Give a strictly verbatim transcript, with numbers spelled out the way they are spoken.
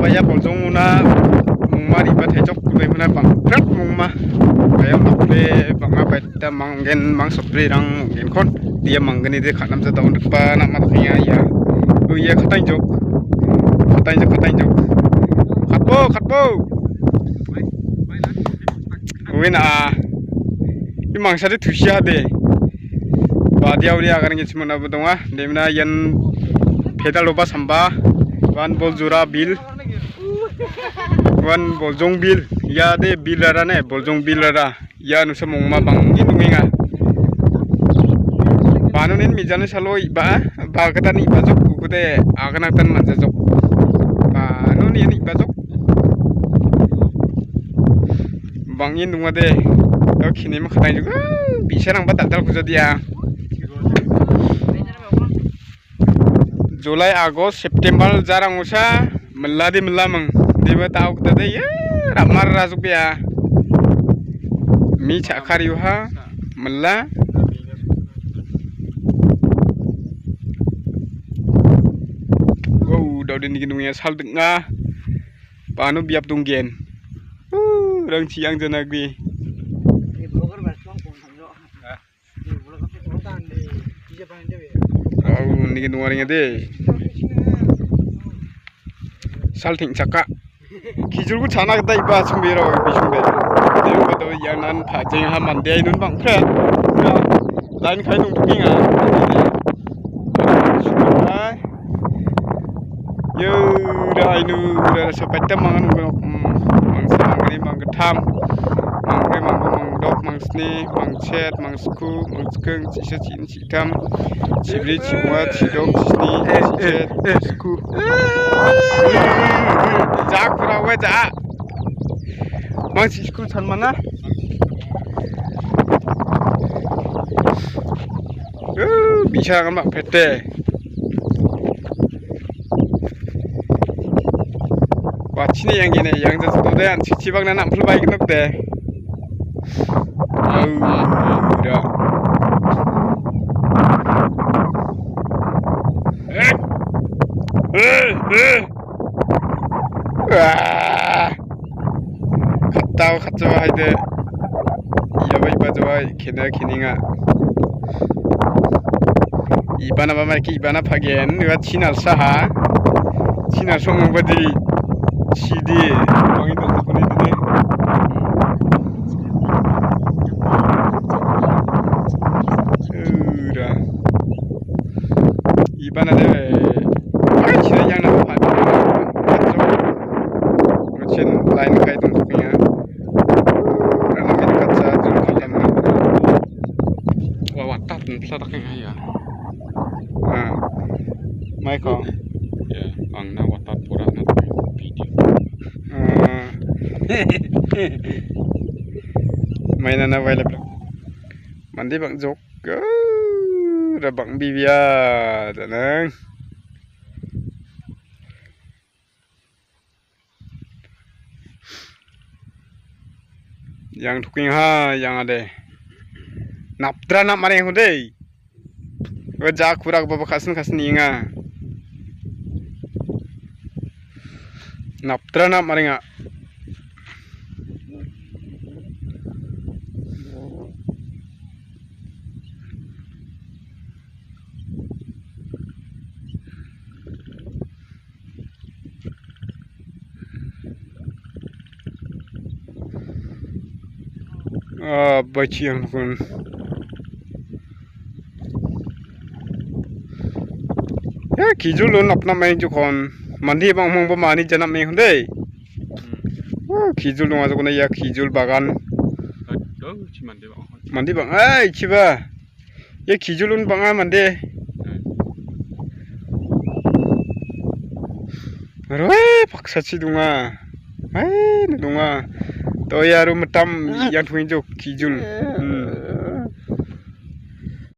Baya boljongona mongma riba taijok, gudai mona bangprat mongma. Baya bakle banga baita manggen, mangsotbrirang manggenkon. Dia manggni de kanamja daun rikba nama dakenga ia. Oh, ia katainjok. Katainjok, katainjok. Katbo, katbo. Uina. I mangsa de tusia de. Badia uri agar ngi chimona bodonga. Demna ian pedal oba samba. Wan bol jora bil. Wan boljong bil. Ia de bil rara ne, boljong bil rara. Ia nusa mongma bangin dongenga. Banonin mijani salo iba, ba katani iba jok, kukude aganatan manja jok. Banonin iba jok. Bangin dongade. Kini ma katang juga. Bisa nang ba tak dal kujo dia. July, August, September jarang usa, mela di mela mang. Di ba tau kita de, ya, ramar razuk ya. Mi chakar yuha, mela. Wow, dau din digin ya sal denga. Panu biap tunggen. Uh, rang chiang janagwi. Au, nigi nuaringa de. Salting chaka. Kijulku chana gita iba chumbiro bisumbe. Dengba do yang nan pajeng ha mande nun bang pre. Lain kai nung tukinga. Hai. Yo, dah inu, dah sepetem mangan. Hmm, mangsa mangani manggetam. Mangke mangko mangdok mangsni mangchet mangsku mangskeng chisa chin chitam chibri chibua chidok chisni chichet chisku. Jak pura we jak. Mang chisku chan mana? Uh, bisa kan mak pete. Wachini yang gini, yang jatuh de, an chichi bang na nampul baik nuk de. Au, udah. Eh, eh, eh. Wah. Kattao katsoa haide. Iaba iba joa kena keninga. Ibana ba maiki ibana pagen. Iba chinal saha. Chinal song badi. Chidi. Mangin dal tukuni dine. Ura. Iban ade, ai, china yang na pa. Chen line kai tung punya. Rana min kacha jul katam. Wa, wa, tat, pla dak ya. Ah. Mai ko. Ya, ang na wa tat pura na video. Ah. Mai na na vai le bro. Mandi bang jok. Go, ra bang bibia, janang. Yang tuking ha, yang ade. Naptra nap mare hu dei. Wa ja kurak baba kasin kasin inga. Naptra nap mare nga. Ah, baichi yang kun. Ya, kijul lo napna mai jukon. Mandi bang mong ba mani janam mai hunde. Hmm. Oh, kijul dong aja kuna ya kijul bagan. Aduh, si mandi bang. Mandi bang, ai, chiba. Ya kijul un bang mande. Hmm. Roe, paksa chi dunga. Ai, ni dunga. To ya ru matam yang tuin jok kijul. Hmm.